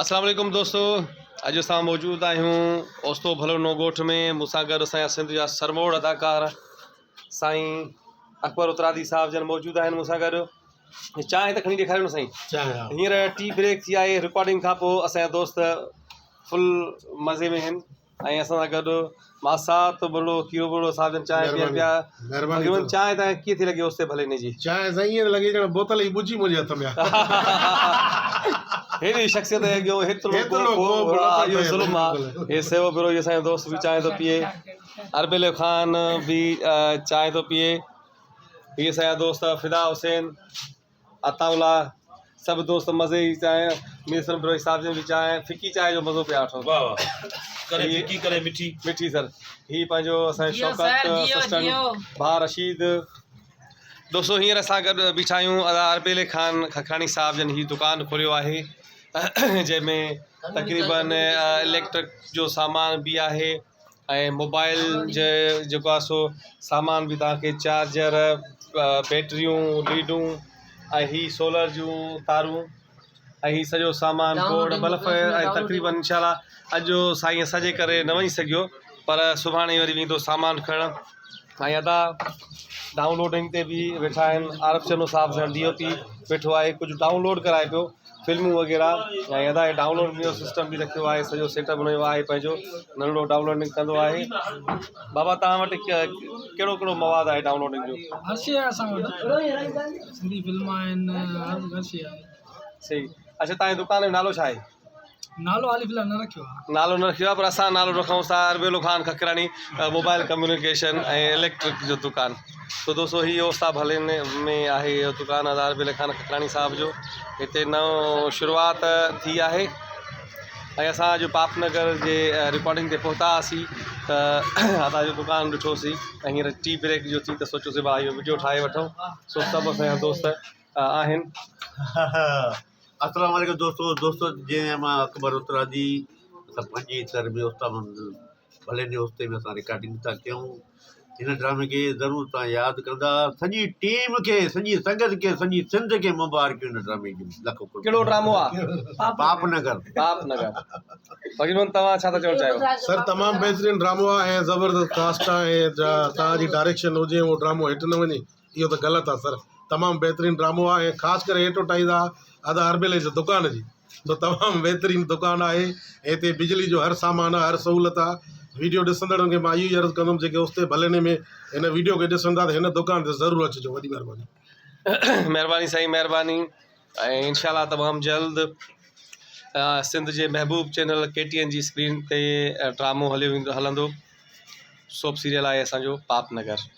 اسلام عليڪم دوستو اڄ اسان موجود آهيون اوستو ڀلونو ڳوٺ ۾ مون سان گڏ اسان جا سنڌ جا سرموڙ اداڪار سائين اڪبر اترادي صاحب جن موجود آهن مون سان گڏ چانهه ته کڻي ڏيکاريو نه سائين چانهه هينئر ٽي بريڪ ٿي آهي رڪارڊنگ کان پوء اسان جا دوست فل مزي ۾ آهن ۽ اسان سان گڏ ماسات ٻرڙو کيرو ٻرڙو صاحب جن چانهه پيئن پيا. مهرباني تقريبن چانهه تان ڪيئن ٿي لڳي اوستي ڀلي ني جي. چانهه سائين ائين لڳي ڄڻ بوتل ئي ٻجهي منهنجي هٿ ۾ آ. هيڏي شخصيت جي اڳيون هيترو هيترو ڪو به نٿو اهو ٺهي ظلم آ. هي سيو بروهي اسان جو دوست به چانهه ٿو پيئي. اربيلو خان به چانهه ٿو پيئي. هي اسان جا دوست فدا حسين. عطاء الله سڀ دوست مزي جي چانهه مير بروهي صاحب جن به چانهه ڦڪي چانهه جو مزو پيا وٺو واھ واھ ڪڏهن ڦڪي ڪڏهن مٺي مٺي سر هي پنهنجو اسان جو شوڪت اسسٽنٽ ڀاء رشيد دوستو هينئر اسان گڏ بيٺا آهيون ادا اربيلي خان ککراڻي صاحب جن هي دڪان کوليو آهي جنهن ۾ تقريبن اليڪٽرڪ جو سامان به آهي ۽ موبائل جي جيڪو آهي سو سامان به توهان کي چارجر بيٽريون ليڊون ۽ هي سولر جون تارون ۽ هي سڄو سامان بورڊ بلف ۽ تقريبن انشاء الله اڄ سائين اسان جي ڪري نه وڃي سگهيو پر سڀاڻي وري ويندو سامان کڻڻ ۽ ادا ڊائونلوڊنگ تي به ويٺا آهن عارف چنو صاحب سان ڊي او پي ويٺو آهي ڪجهه ڊائونلوڊ ڪرائي پيو فلمون وغيره ۽ ادا هي ڊائونلوڊ جو سسٽم به رکيو آهي سڄو سيٽ اپ هن جو آهي پنهنجو ننڍڙو ڊائونلوڊنگ ڪندو آهي بابا توهان وٽ ڪهڙو ڪهڙو مواد آهي ڊائونلوڊنگ جو هر شي آهي اسان وٽ سنڌي فلم آهن هر شي آهي صحيح اچھا توهان جي دڪان جو نالو ڇا آهي نالو حالي في الحال نه رکيو آهي نالو نه رکيو آهي پر اسان نالو رکون ٿا اربيلو Khan Kakrani mobile communication ۽ electric جو دڪان تو دوستو هي اوستا ڀلين ۾ آهي اهو دڪان ادا اربيلي خان ککراڻي صاحب جو هتي نئون شروعات ٿي آهي ۽ اسان اڄ پاپ نگر جي رڪارڊنگ تي پهتا هئاسين ته ادا جو دڪان ڏٺوسين ۽ هينئر ٽي بريڪ جو ٿي ته سوچيوسين ڀاء اهو وڊيو ٺاهي وٺون سو سڀ اسان جا دوست آهن. السلام عليڪم دوستو دوستو جي مان اڪبر اترادي اسان پنهنجي تر ۾ استاد ڀلي ني اوستي ۾ اسان رڪارڊنگ ٿا ڪيون هن ڊرامي کي ضرور تان ياد ڪندا سڄي ٽيم کي سڄي سنگت کي سڄي سنڌ کي مبارڪيون هن ڊرامي جون لک قرب ڪهڙو ڊرامو آ پاپ نگر پاپ نگر فقير توهان ڇا ٿا چوڻ چاهيو سر تمام بهترين ڊرامو آ ۽ زبردست ڪاسٽ آ ۽ توهان جي ڊائريڪشن هجي اهو ڊرامو هٽ نه وڃي اهو ته غلط آ سر تمام بهترين ڊرامو آ ۽ خاص ڪري ايڊورٽائيز آ ادا اربيلي جي دڪان جي سو تمام بهترين دڪان آهي ۽ هتي بجلي جو هر سامان آ هر سهولت آ ويڊيو ڏسندڙن کي مان اهو ئي عرض ڪندم جيڪي اوستي ڀليني ۾ هن ويڊيو کي ڏسن ٿا ته هن دڪان تي ضرور اچجو وڏي مهرباني. مهرباني سائين مهرباني ۽ انشاء الله تمام جلد سنڌ جي محبوب چينل ڪي ٽي اين جي اسڪرين تي ڊرامو هليو ويندو هلندو سوپ سيريل آهي اسانجو پاپ نگر.